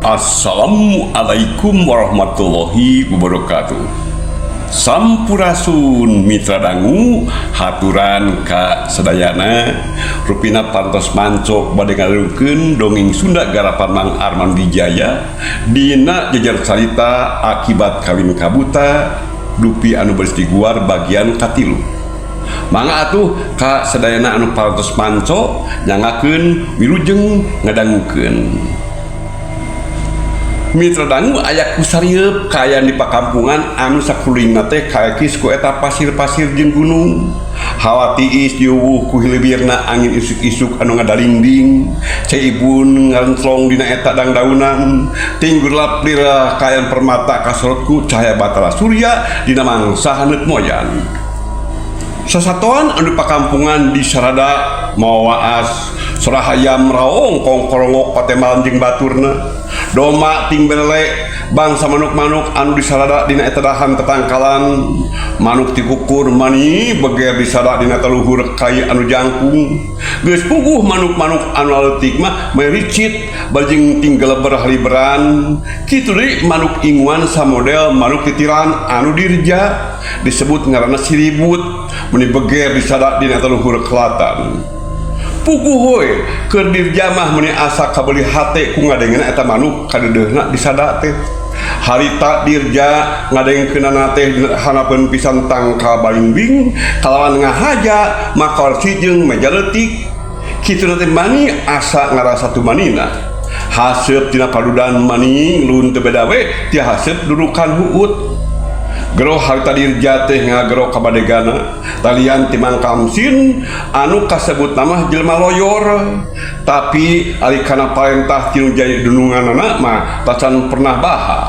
Assalamualaikum warahmatullahi wabarakatuh. Sampurasun, Mitra Dangu, haturan ka sadayana. Rupina parantos manco bade ngadangukeun dongeng Sunda garapan Mang Arman Wijaya dina jejer carita Akibat Kawin Kabuta Dupi anu baris diguar bagian katilu. Mangga atuh ka sadayana anu parantos manco, nyanggakeun, wilujeng ngadangukeun. Mitra Dangu, aya kusarieub kaayaan di pakampungan anu sakulilingna teh kaekis ku eta pasir-pasir jeung gunung. Hawa tiis diuwuh ku hilibirna angin isuk-isuk anu ngadalingding. Cai ibun ngarenclong dina eta dangdaunan. Ting gurlap lirah kaayaan permata kasorot ku cahaya batara surya dina mangsa haneut moyan. Sasatoan anu di pakampungan disarada mawa waas, sora hayam raong kongkorongok patembalan jeung baturna. Domba ting belele, bangsa manuk-manuk anu disarada dina eta dahan tetangkalan. Manuk tikukur mani beger disada dina eta luhur kai anu jangkung. Geus puguh manuk-manuk anu leutik mah mericit bajing ting geleber haliberan. Kitu deui manuk inguan samodel manuk titiran anu dirja disebut ngaranna siribut, meni beger disada dina eta luhur kelatan. Puguh we keur dirja mah meni asa kabeuli hate ku ngadengena eta manuk kadeudeuhna disada teh. Harita dirja ngadengkeunana teh hanapeun pisan tangkal balingbing kalawan ngahaja makorsi jeung meja leutik. Kituna teh mani asa ngarasa tumanina. Haseup tina padudan mani lun teu beda we ti haseup dudukan huut. Gero harita dirja teh ngagero ka badegana talian ti Mang Kamsin anu kasebut nama jelema loyor, tapi ari kana parentah ti nu jadi dununganana mah tacan pernah baha.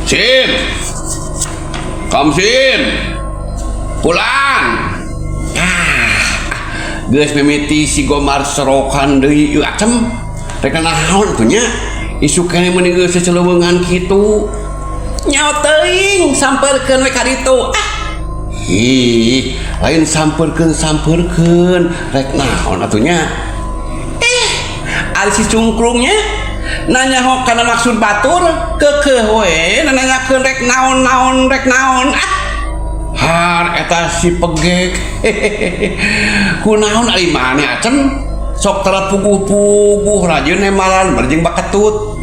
Sin, Kamsin, pulang. Ah, geus mimiti si Gomar sorokan deui ieu Acem. Rek naon tuh nya? Isuk keneh meni geus seceleuweungan kitu. Nyaho teuing, sampeurkeun we ka ditu. Ah. Ih, lain sampeurkeun sampeurkeun, rek naon atuh nya? Eh, ari si cungkrungnya nanya ho kana maksud batur, keukeuh we nanyakeun rek naon-naon, rek naon. Ah. Har eta si pegek. Kunaon ari maneh, Acem? Sok tara puguh-puguh rajin nemalan bari jeung baketut.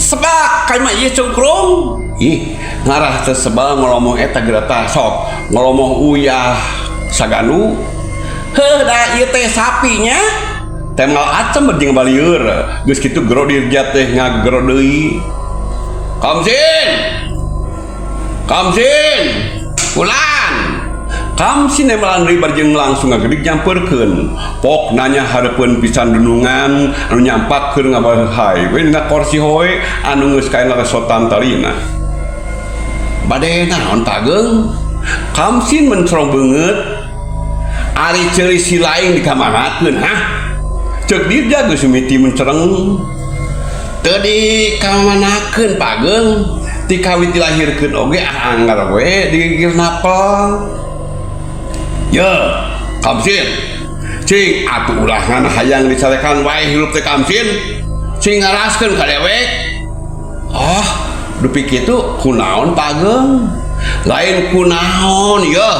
Sebab kai mah ieu cungkrung. Ih, ngarah teu sebal ngolomong eta geura tah sok ngolomong uyah saganu. Heuh, da ieu teh sapinya. Temal Acem bari jeung balieur. Geus kitu gero dirja teh ngagero deui. Kamsin. Kamsin. Pulang. Kamsin nemalan deui bari jeung langsung ngagedig nyamperkeun. Pok nanya hareupeun pisan dunungan anu nyampak keur ngabahai we dina korsi hoe anu geus kaena resotan talina. Bade naon, Pageung? Kamsin mencorong beungeut. Ari ceuli si laing dikamanakeun, hah? Ceuk dirja geus mimiti mencereng. Teu dikamanakeun, Pageung. Ti kawit dilahirkeun oge ah anggar we digigir napel. Ye, Kamsin. Cing atuh ulah ngan hayang dicarekan wae hirup teh, Kamsin. Cing ngaraskeun ka dewek. Oh, dupi kitu kunaon, Pageung? Lain kunaon ye.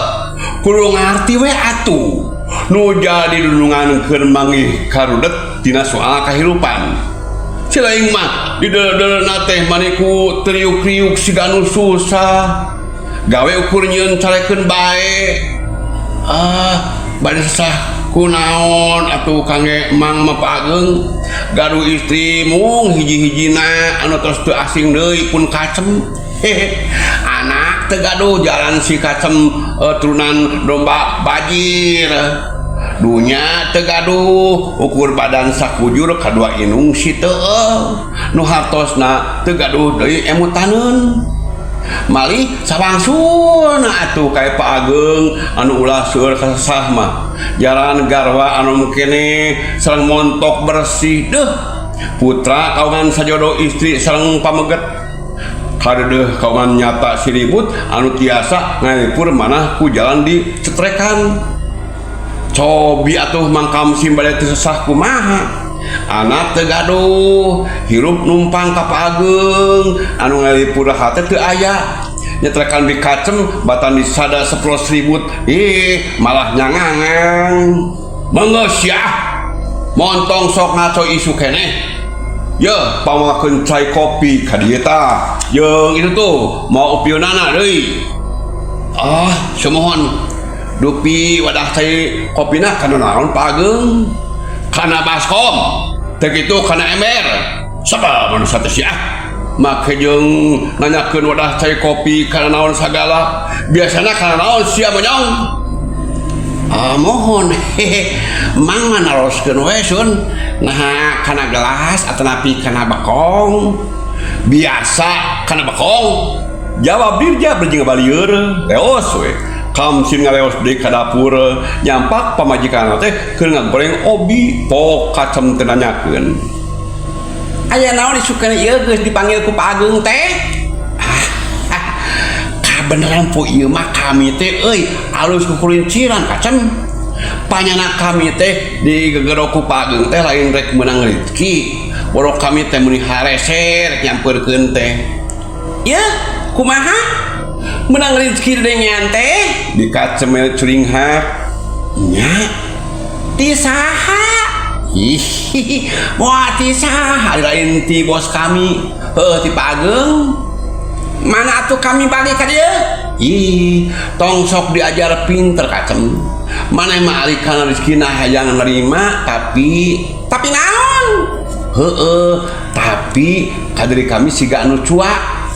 Kudu ngarti we atuh. Nu jadi dunungan keur manggih karudet tina soal kahirupan. Si laing mah di deuleu-deuleu teh mani ku teriuk-riuk siga nu susah. Gawe ukur nyieun carekeun bae. Ah, bade sesah kunaon atuh kangge Mang mah, Pageung? Gaduh istri mung hiji-hijina anu tos teu asing deui pun kacem. Hehe. Anak teu gaduh jalan si kacem, turunan domba bajir. Dunya teu gaduh ukur badan sakujur kadua indung si teu. Nu hartosna teu gaduh deui emutaneun. Malih sawangsulna atuh kae Pak Ageng anu ulah seueur kasesah mah. Jaran garwa anu kene sareng montok bersih deuh. Putra kaungan sajodo istri sareng pameget. Kadeudeuh kaungan nyata siribut anu tiasa ngalipur manah ku jalan dicetrekan. Cobi atuh Mang Kamsim bade teu sesah kumaha? Anak teu gaduh, hirup numpang ka Pak Ageng, anu ngalipur hate teu aya. Nyetrekan bikacem batan disada sepuluh ribut, ih malah nyangangan. Mangga sia, montong sok ngaco isu keneh. Ye, pamakeun cai kopi ka dieu tah. Jeung itu tuh mau upieunana deui. Ah, sumuhun. Dupi wadah cai kopina kana naon, Pak Ageng? Kana baskom. Teu kitu kana ember. Sabab manusia teh sia. Make jeung nanyakeun wadah cai kopi kana naon sagala. Biasana kana naon sia monyong? Ah, mohon hehe, mang mah naroskeun we sun, nah kana gelas atanapi kana bakong? Biasa kana bakong, jawab Dirja bari jeung ngabalieur. Leos we Kamsin ngaleos deui ka dapur, nyampak pamajikan teh keur ngagoreng obi. Pok kacem teu nanyakeun. Aya naon isukeun ieu geus dipanggil ku Pak Ageng teh? Kabeneran po ieu mah kami teh euy alus kukulinciran kacem. Panyana kami teh di gegero ku Pak Ageng teh lain rek meunang rezeki, borok kami teh meuni harese rek nyampeurkeun teh. Yeuh, kumaha meunang rezeki dengean teh? Dikacem curinghak nya. Ti saha? Ih, wah, ti saha lain ti bos kami, heuh, ti Pak Ageng. Mana atuh kami balik ka dieu? Ih, tong sok diajar pinter, kacem. Mana mah ari kana rezekina hayang nerima, tapi naon? Heeh, tapi kadiri kami siga anu cuak.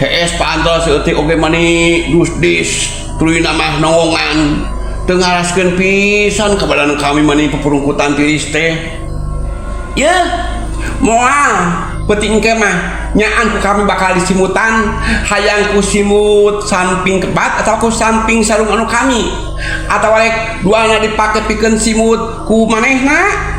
Hees, paantol saeutik oge mani dus-dis, tuluy mah nongongan. Teu ngaraskeun pisan ka badan kami mani pepurungkutan tiris teh. Yeuh, moal peuting engke mah nyaan ku kami bakal disimutan. Hayang ku simut samping kebat atau ku samping sarung anu kami, atau rek duana dipake pikeun simut ku manehna?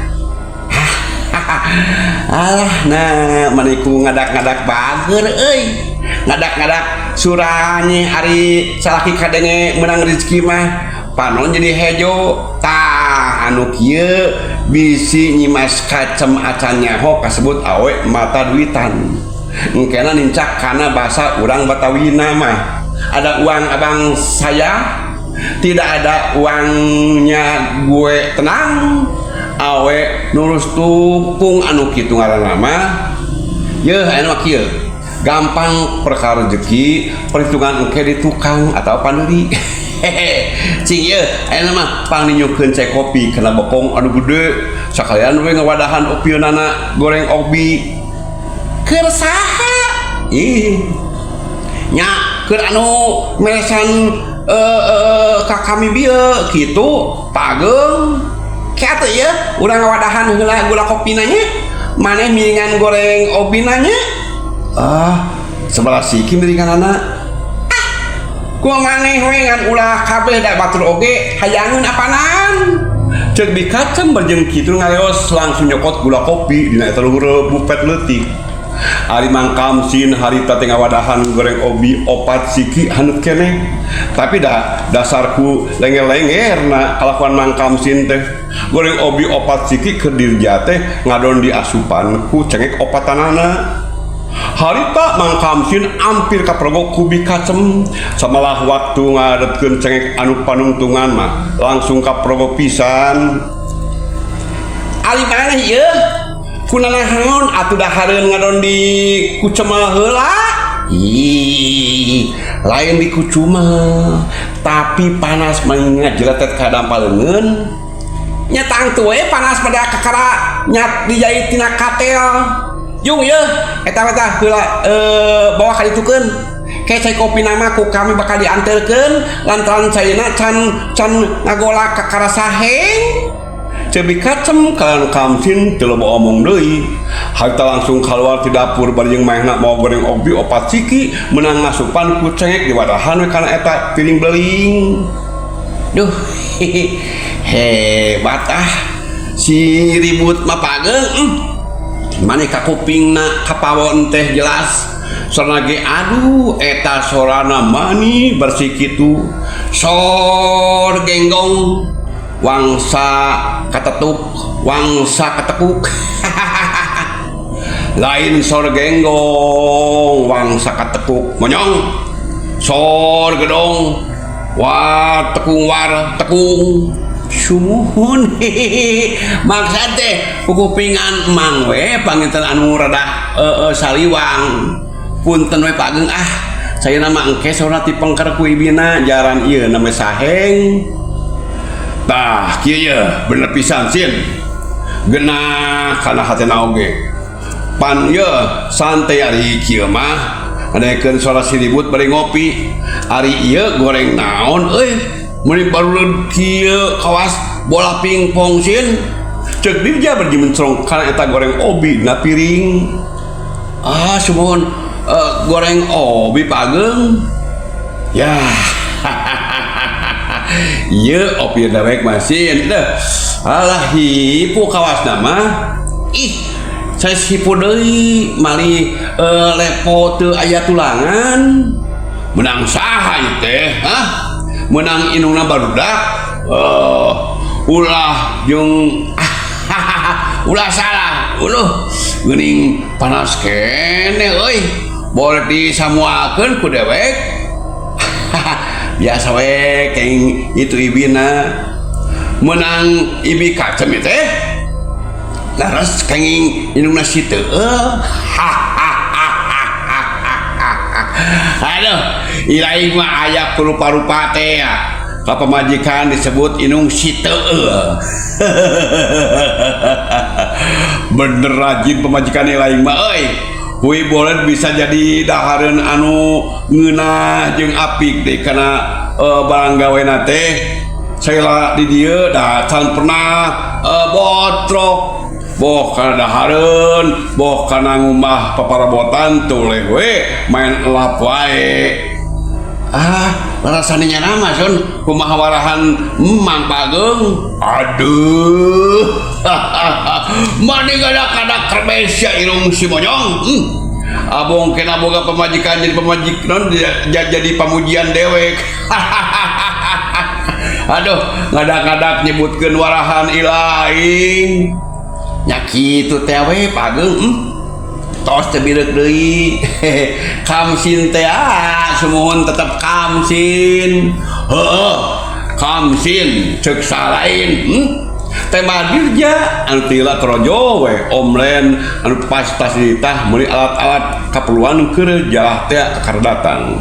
Alah, nah maniku ngadak-ngadak bager euy, ngadak-ngadak suranye. Ari salaki kadenge menang rezeki mah panon jadi hejo. Tah, anu kieu bisi Nyimas Kacem acan nyaho kasebut awe mata duitan. Engkena nincak kana bahasa urang Batawina mah, ada uang abang saya, tidak ada uangnya gue tenang. Awe nurus tukung anu kitu ngaranna mah. Yeuh, anu mah kieu gampang, perkara rezeki perhitungan engke di tukang atau panderi. Hehe, cing ieu ayeuna mah pangninyukeun cai kopi kana bokong anu gede, sakalian we ngawadahan opieunana goreng obi. Keur saha? Ih, nya keur anu meresan ka kami bieu kitu, Pak Ageng. Ke atuh ieu urang ngawadahan heula gula kopina nya, maneh miringan goreng obina nya. Ah, sebelah siki miringanana. Ku maneh we ngan ulah kabeh, da batur oge hayangeun apanan, cek bikacem. Berjeng kitu ngaleos langsung nyokot gula kopi dina eta luhur bupet leutik. Ari Mang Kamsin harita teh ngawadahan goreng obi opat siki haneut keneh, tapi dah dasarku lenger-lenger na kalakuan Mang Kamsin teh. Goreng obi opat siki keur dirja teh ngadon di asupan ku cengek opatanana. Harita Mang Kamsin ampir kapergok ku bikacem, samalah waktu ngadetkeun cengek anu panungtungan mah langsung kapergok pisan. Ari maneh ieu kunanaon atuh dahareun ngadon di kucemal heula? Ih, lain di kucumal, tapi panas mah ngajeletet ka dampal leungeun. Nya tangtu we panas pada kakara nyat dijahit tina katel. Jung, yeuh eta mah tah heula, bawa ka ditukeun. Ke cai kopi nama ku kami bakal dianterkeun lantaran caina can can ngagolak kakara saheng. Cebi kacem kalian Kamsin teu loba omong deui. Harita langsung keluar ti dapur bari jeung maehna mau goreng obi opat siki menang ngasupan ku cengek di wadahan we kana eta piring beling. Duh, hebat ah si ribut mah, Pak Ageng. Maneh ka kupingna kapawon teh jelas sorana ge. Aduh, eta sorana mani bersih kitu sor genggong. Wangsa katetuk, wangsa katekuk. Lain sor genggong, wangsa katekuk monyong. Sor gedong, war tekung war tekung. Sumuhun, maksad teh kukupingan emang we panginten anu rada saliwang. Punten we, Pak Ageng, ah. Saya nama engke saurna tipengker ku ibina jaran ieu nama saheng. Tah, kieu ye bener pisan, sin. Genah kana hatena oge. Pan ye santai ari kieu mah ngadengekeun suara siribut bari ngopi. Ari ieu goreng naon euy? Meuni baruleud kieu kawas bola pingpong, sin. Ceuk Dirja bari mencrong kana eta goreng obi dina piring. Ah, sumuhun, goreng obi, Pak Ageng. Ya. Ieu opi dewek masin deh. Alah, hipu kawasna mah. Ih, saya hipu deui mali lepo teu aya tulangan. Menang saha ieu teh? Hah? Menang indungna barudak. Ulah jeung ulah salah. Uluh, geuning panas keneh euy. Boleh disamuakeun ku dewek. Biasa we keng itu ibina. Menang ibi kacem ieu teh. Laras kenging indungna si teu. Aduh, ilaing mah aya rupa-rupa teh ya. Ka pamajikan disebut indung si teu. Bener rajin pamajikan ilaing mah euy. Kui boleh bisa jadi dahareun anu ngeunah jeung apik deh kana barang gawena teh. Saya di dieu da can pernah botrok. Boh kana dahareun, boh kana ngumbah paparabotan teu we main elap wae. Ah, rasanya nama sun kumaha warahan Mang Pageng. Aduh. Mani kada kerbesya irung si monyong. Abong kena boga pamajikan jadi pamajik non jadi pamujian dewek. Aduh, ngadak-ngadak nyebutkeun warahan ilaing. Nya kitu teh we, Pageng. Tos teh bireuk deui. Kamsin teh ah, sumuhun tetep kamsin. Heeh, kamsin ceuk salain. Tema Dirja anu tila kerojo we omlen anu pas tas ditah meuli alat-alat kaperluan keur jalah teh kakara datang.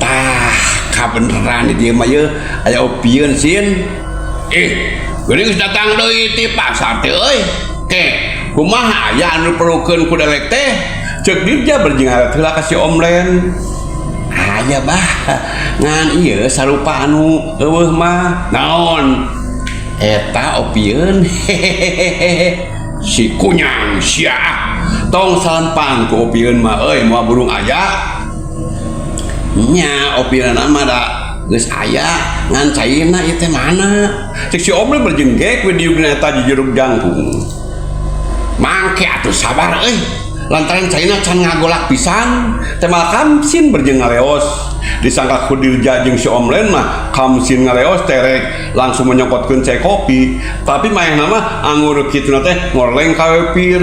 Tah, kabeneran di dieu mah ye aya opieun, sin. Eh, geuning geus datang deui ti pasar teh euy. Ke, kumaha aya anu diperlukeun ku dewek teh? Ceuk Dirja berjing ngaret heula ka si Omlen. Aya, bah, ngan ieu sarupa anu eueuh mah. Naon? Eta opieun. Si kunyang sia. Tong salampang ku opieun mah euy, moal burung aya. Nya opieunna mah da geus aya ngan cairna ieu teh mana? Cek si Omlen berjengkek we diugna eta jujurug jangkung. Mangke atuh sabar euy. Lantaran cairna can ngagolak pisan, teh malah kamsin berjeng ngaleos. Disangka ku Dirja jeung si Omlen mah kamsin ngaleos terek langsung menyokotkeun cai kopi. Tapi maehna mah anggur kituna teh ngorleng ka pir.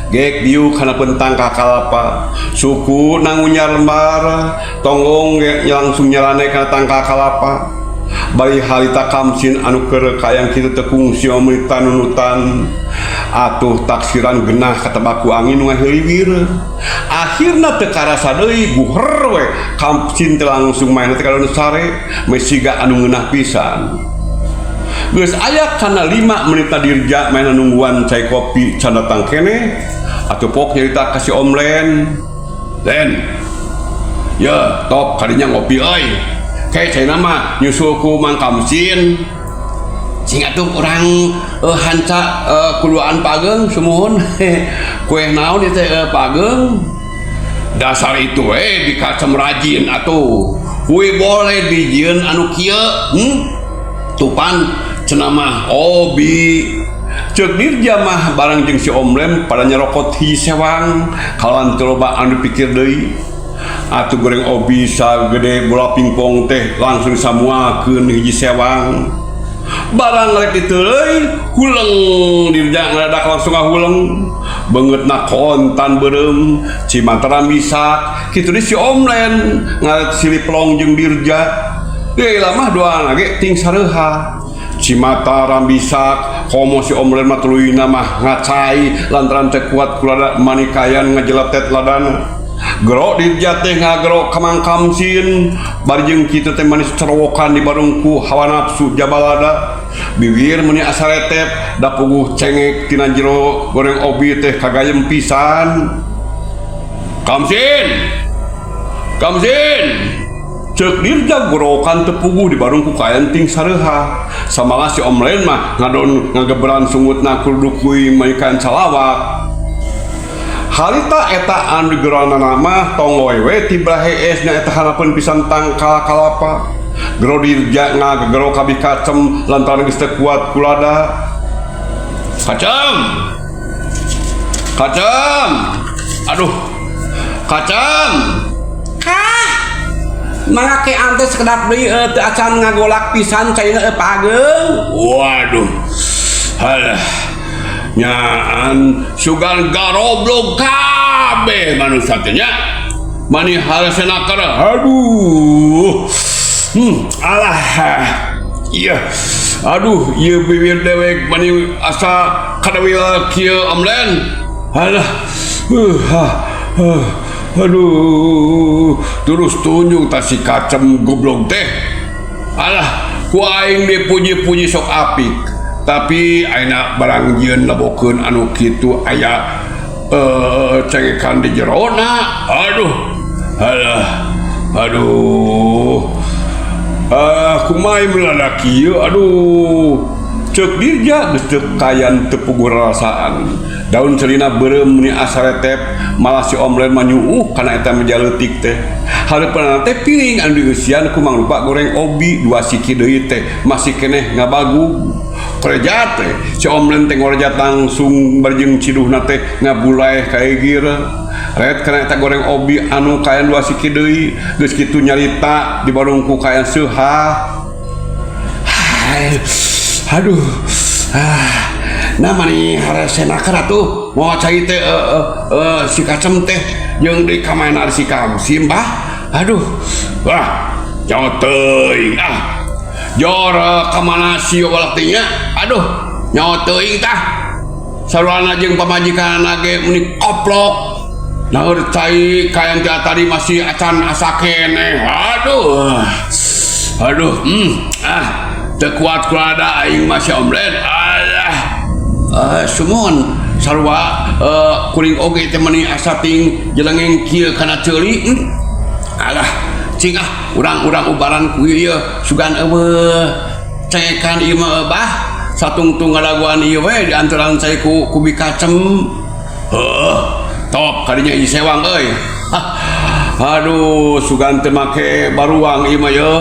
Gek diuk kana tangkal kalapa. Suku nangunyar lembar, tonggong ge langsung nyalane kana tangkal kalapa. Bari harita kamsin anu keur kayang kitu teu kungsi meuli nunutan. Atuh taksiran genah katebaku angin nu ngahiliwir. Akhirna teu karasa deui guher we kamsin teh langsung main teh ka sare mesiga anu ngeunah pisan. Geus aya kana 5 menit Dirja main nungguan cai kopi can datang keneh. Atuh pok nyarita ka si Omlen. Den. Ya, top kadinya ngopi euy. Kayak caina mah nyusul ku Mang Kamsin. Cing atuh urang hanca kuluan Pageng sumuhun. Kue naon ieu teh, Pageng? Dasar itu dikacem rajin atuh. Kue boleh dijieun anu kieu, Tupan cenah mah obi. Ceuk Dirja mah barang jeung si Omlem pada nyerokot hiji sewang kalawan teu loba anu dipikir deui. Atuh goreng obi sagede bola pingpong teh langsung samuakeun hiji sewang. Barang rek diteuleuy, huleng Dirja ngadadak langsung ngahuleng. Beungeutna kontan beureum, Cimantara misak, kitu deui si Omlen ngaret siliplong jeung Dirja. Geula mah duana ge ting sareuha. Cimata rambisak, komo si Omlen mah tuluyna mah ngacai lantaran teu kuat kulada manikayan ngajeletet ladana. Gero Dirja teh ngagero ka Mang Kamsin, bari jeung kitu teh manis cerowokan di barungku hawa nafsu jabalada. Bibir meuni asa retep, da puguh cengek tina jero goreng obi teh kagayem pisan. Kamsin! Kamsin! Ceuk Dirja gorokan teu puguh di barung ku kayan ting sareuha. Samalah si Omlen mah ngadon ngageberan sungutna kuluduk kuing maikan calawak. Harita eta anu digeroanana mah tonggoy we ti hees nya eta harapeun pisan tangkal kalapa. Gero Dirja ngagegero ka Bikacem lantaran geus teu kuat kulada. Kacem! Kacem! Aduh. Kacem! Kah? Mangga ke antos sekedap deui teu acan ngagolak pisan caina pageung. Waduh. Halah. Nyaan sugan garoblog kabeh manusia teh nya. Mani haresena keur aduh. Alah. Iya. Aduh, ieu bibir dewek mani asa kadawil kieu Omlen. Alah. Ha, aduh, terus tunjuk tas si Kacem goblok teh. Alah, ku aing dipuji-puji sok apik. Tapi ayeuna barang jieun lebokeun anu kitu aya cengekan di jerona. Aduh. Alah. Aduh. Ah, kumaha melada kieu aduh. Ceuk Dirja geus teu kayan teu puguh rarasaan. Daun celina beureum meni asa retep, malah si Omlen mah nyuuh kana eta meja leutik teh. Hareupeunana teh piring anu dieusian ku mangrupa goreng obi dua siki deui teh masih keneh ngabagug. Korejat teh si Omlen teh ngorejat langsung bari jeung ciduhna teh ngabulaeh ka egir. Ret kana eta goreng obi anu kayan dua siki deui geus kitu nyarita di barungku kayan seuhah. Hai, aduh. Ah, nah mani haresena atuh mau cai teh si Kacem teh jeung deui ka mana si Kamsim bah. Aduh. Wah, nyaho teuing ah. Jor ka mana si walak teh nya? Aduh, nyaho teuing tah. Saruana jeung pamajikanna ge meni koplok. Naeur cai kayan ti tadi masih acan asa keneh. Aduh. Aduh, ah, teu kuat kulada aing mah si Omlen. Alah. Sumuhun sarua kuring oge teh meni asa ting jelengeng kieu kana ceuli. Alah, cing ah, urang-urang ubaran ku ieu sugan eueuh cengekan ieu mah bah. Satungtung ngadaguan ieu we di antaran cai ku Bikacem. Heuh, top kadinya hiji sewang euy. Aduh, sugan teu make baruang ieu mah ye.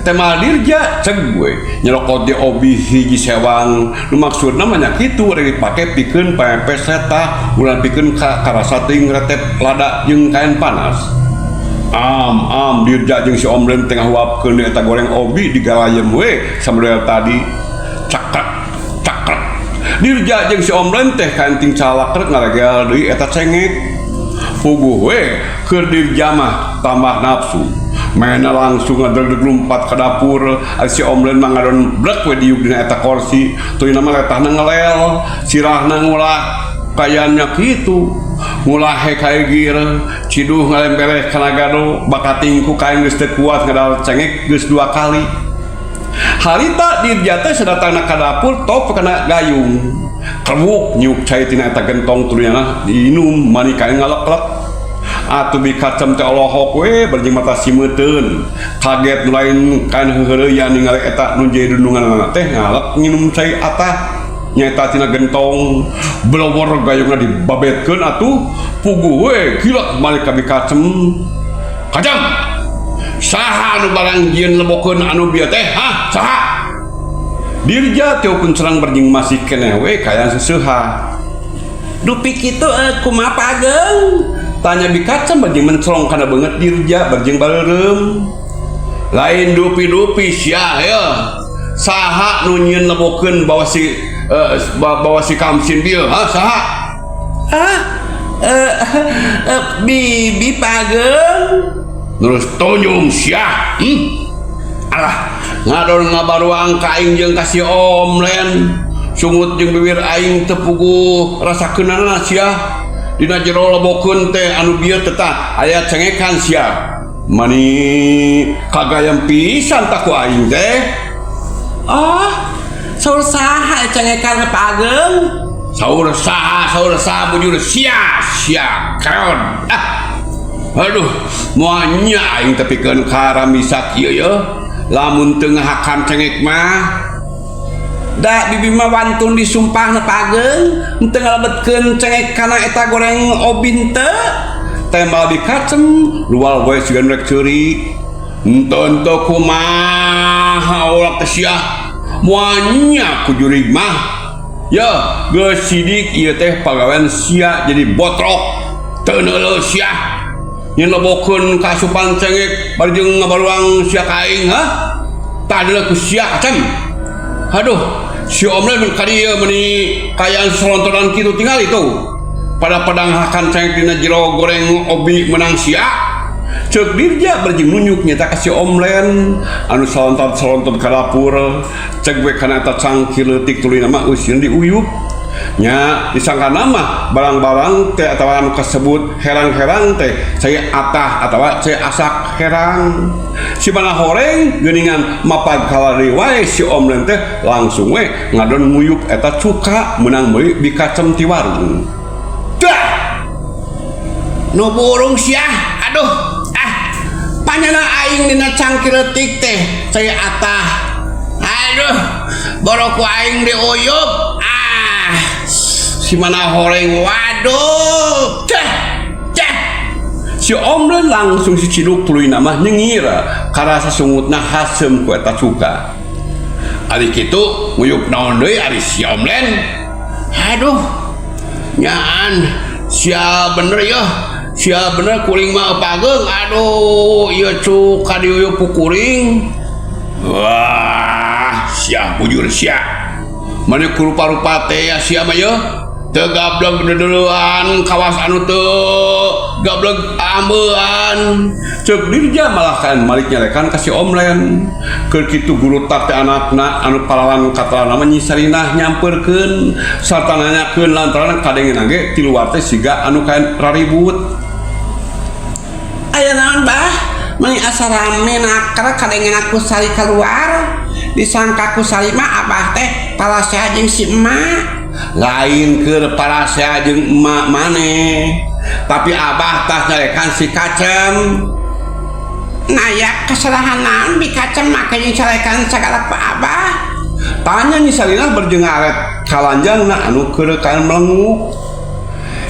Tema Dirja ceg we nyerokot di obi hiji sewang nu maksudna mah nya kitu rek dipake pikeun pempes letah ulah pikeun ka karasa teuing retep lada jeung kain panas. Am am Dirja jeung si Omlen teh ngahuapkeun eta goreng obi digalayem we samodel tadi. Cakrek cakrek. Dirja jeung si Omlen teh kain ting calakrek ngaregel deui eta cengek. Puguh we keur Dirja mah tambah nafsu. Mainna langsung ngadegdeg lumpat ka dapur, ari si Omlen mah ngadon blek we diuk dina eta korsi. Tuluy mah letahna ngelel, sirahna ngulah kayannya kitu. Ngulah he kaegir, ciduh ngalembereh kana gado, bakating ku kain geus teu kuat ngadal cengek geus dua kali. Harita Dirja teh sadatangna ka dapur top kana gayung. Kerwuk nyuk cai tina eta gentong tuluyna diinum mani kain ngaleklek. Atuh Bikacem teh olohok we bari jeung mata simeuteun. Kaget nu lain kain heuheureyan ningali eta nu jadi dundunganna teh ngalek nginum cai atah nyaeta tina gentong. Blower gayungna dibabetkeun atuh puguh we gilak balik ka Bikacem. Kacem! Saha anu barang jieun lebokeun anu bieu teh? Hah? Saha? Dirja tiupun serang berjing masih keneh we kayan seseuha. Dupi kitu kumaha pageung? Tanya Bikacem berjing mencelong kana beungeut Dirja berjing bareureum. Lain dupi-dupi sia ya. Saha nu nyieun lebokeun bawa si Kamsin bieu, ha? Saha? Ah, bibi, Pak Ageng. Terus tonjong sia. Alah, ngadon ngabaruang ka aing jeung ka si Omlen. Sungut jeung bibir aing teu puguh rasakeunana sia. Dina jero lebokeun teh anu bieu teh tah aya cengekan sia. Mani kagayam pisan tak ku aing teh. Oh, saur saha cengekan, Pak Ageng? Saur saha, saur saha, bujur sia, sia keron. Ah. Aduh, moal nya aing tepikeun ka ramisa kieu ye. Lamun teu ngahakan cengek mah. Da bibi mah wantun disumpah, Pak Ageng, henteu ngalebetkeun cengek kana eta goreng obi teu. Tembal dikacem lual we siga nu rek ceuri. Henteu kumaha ulah teh sia. Moal nya ku jurig mah. Ya, geus sidik ieu teh pagawean sia jadi botrok. Teu neuleuh sia. Nyen lebokeun kasupan cengek bari jeung ngabaruang sia ka aing, ha? Tah ku sia kacem. Aduh, si Omlen ka dieu meuni kayaan solontonan kitu tinggal itu. Pada padang hakan cengek dina jero goreng obi menang sia. Ceuk Dirja bari jeung nunjuk nyata ka si Omlen anu salontot-salontot ka dapur. Cek we kana eta cangkir leutik tuluy mah eusieun diuyup. Nya disangkana mah barang-barang teh atawa anu kasebut herang-herang teh cai atah atawa cai asak herang. Si mana horeng geuningan mapag kalari wae si Omlen teh langsung we ngadon nguyup eta cuka menang meuli bikacem ti warung. Dah! Nu burung sia. Aduh, ah. Panyana aing dina cangkir leutik teh cai atah. Aduh, boro ku aing diuyup. Ah. Si mana horeng, Waduh. Ceh. Ceh. Si Omlen langsung si ciduk tuluy mah nyengir karasa sungutna hasem ku eta cuka. Ari kitu nguyup naon deui ari si Omlen? Aduh. Nyaan sia bener ya. Sia bener kuring mah, Pak Ageng. Aduh, ieu cuka diuyup ku kuring. Wah, sia bujur sia. Mana ku rupa-rupa teh ya sia mah ye? Teu gableg dedeuleuan kawas anu teu gableg ambean. Ceuk Dirja malah kan malik nyalekan ka si Omlen. Keur kitu gurutak teh anakna anu palawan katalana mah Nyi Sarinah nyamperkeun sarta nanyakeun lantaran kadengeuna ge ti luar teh siga anu kaen raribut. Aya naon, Bah? Meni asa rame naker kadengen ku Sari keluar. Disangka ku Sari mah abah teh parasea jeung si emak. Lain keur parasea jeung emak maneh. Tapi abah tah nyarekan si Kacem. Nah ya kesalahan naon bi Kacem make jeung carekan sagala ku abah? Tanya Nyi Sarinah bari jeung ngaret kalanjangna anu keur kaen melenguk.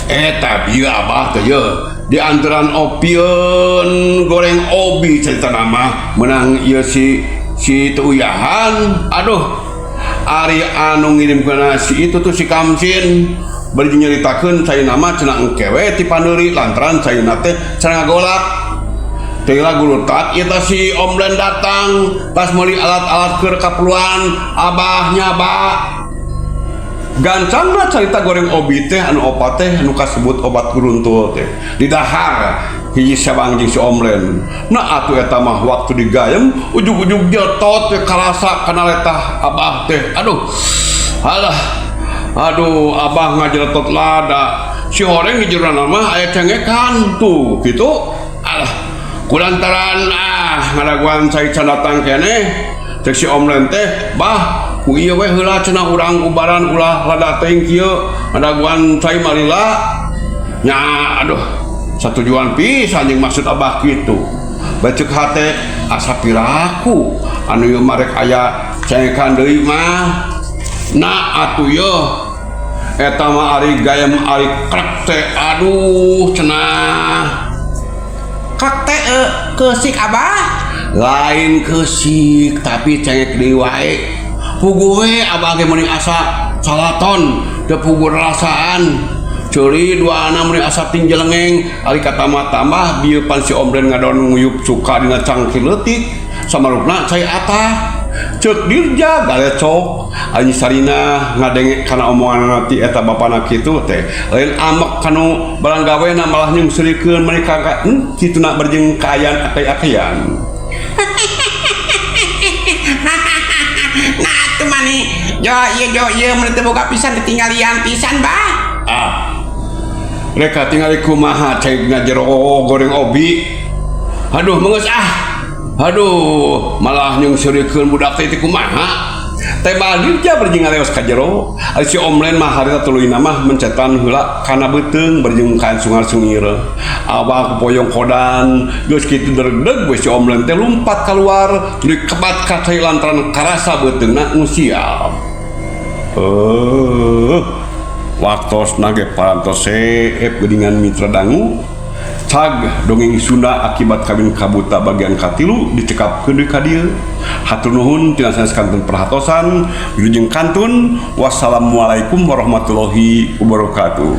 Eta bieu abah teh ye di antaran opieun goreng obi cerita nama menang ieu si si teu uyahan. Aduh, ari anu ngirimkeun si itu tuh si Kamsin bari nyaritakeun caina mah cenah engke we ti pandeuri lantaran caina teh cenah ngagolak. Teh gurutak ieu tah si Omlen datang tas meuli alat-alat keur kaperluan abah nyaba. Gancangna carita goreng obi teh anu opat teh anu kasebut obat guruntul teh didahar hiji sabang jeung si Omlen. Nah atuh eta mah waktu digayem ujug-ujug jetot teh karasa kana letah abah teh. Aduh, alah, aduh, abah ngajeretot lada. Si horeng di jerona mah aya cengekan tuh gitu. Alah, kulantaran ah ngadaguan cai can datang keneh, cek si Omlen teh, "Bah, ku ieu we heula cenah urang ubaran ulah lada teuing kieu ngadaguan cai malila." Nya aduh, satujuan pisan jeung maksud abah kitu. Baceuk hate asa piraku anu ieu marek aya cengekan deui mah. Nah atuh ye eta mah ari gayam ari krek teh, aduh cenah. Krek teh keusik, abah? Lain keusik, tapi cengek deui wae. Puguh we abah ge meni asa salaton teu puguh rasaan. Ceuli dua anak meni asa tingjelengeng ari katambah-tambah bieu pan si Omren ngadon nguyup cuka dina cangkir leutik samarupna cai atah. Ceuk Dirja galecok. Ari Sarina ngadenge kana omongan ti eta bapana kitu teh. Lain amek kanu barang gawena malah nyungseurikeun mereka ka kituna berjeng kaayaan akay-akayan. Nah atuh mani jo ieu jo ieu mun teu boga pisan ditinggalian pisan bah. Ah. Reka tingali kumaha cai ngajero goreng obi. Aduh mengeus ah. Aduh, malah nyungseurikeun budak teh teh kumaha. Teh Dirja berjeng ngaleos ka jero. Ari si Omlen mah harita tuluyna mah mencetan heula kana beuteung berjeng kan sungar-sungir. Awak poyong kodan, geus kitu derdeg we si Omlen teh lumpat keluar tuluy kebat ka cai lantaran karasa beuteungna ngusiap. Waktosna ge parantos seep geuningan mitra dangu. Cag dongeng Sunda akibat kawin kabuta bagian katilu dicekapkeun deui ka dieu. Hatur nuhun tina sanes kantun perhatosan, wilujeng kantun. Wassalamualaikum warahmatullahi wabarakatuh.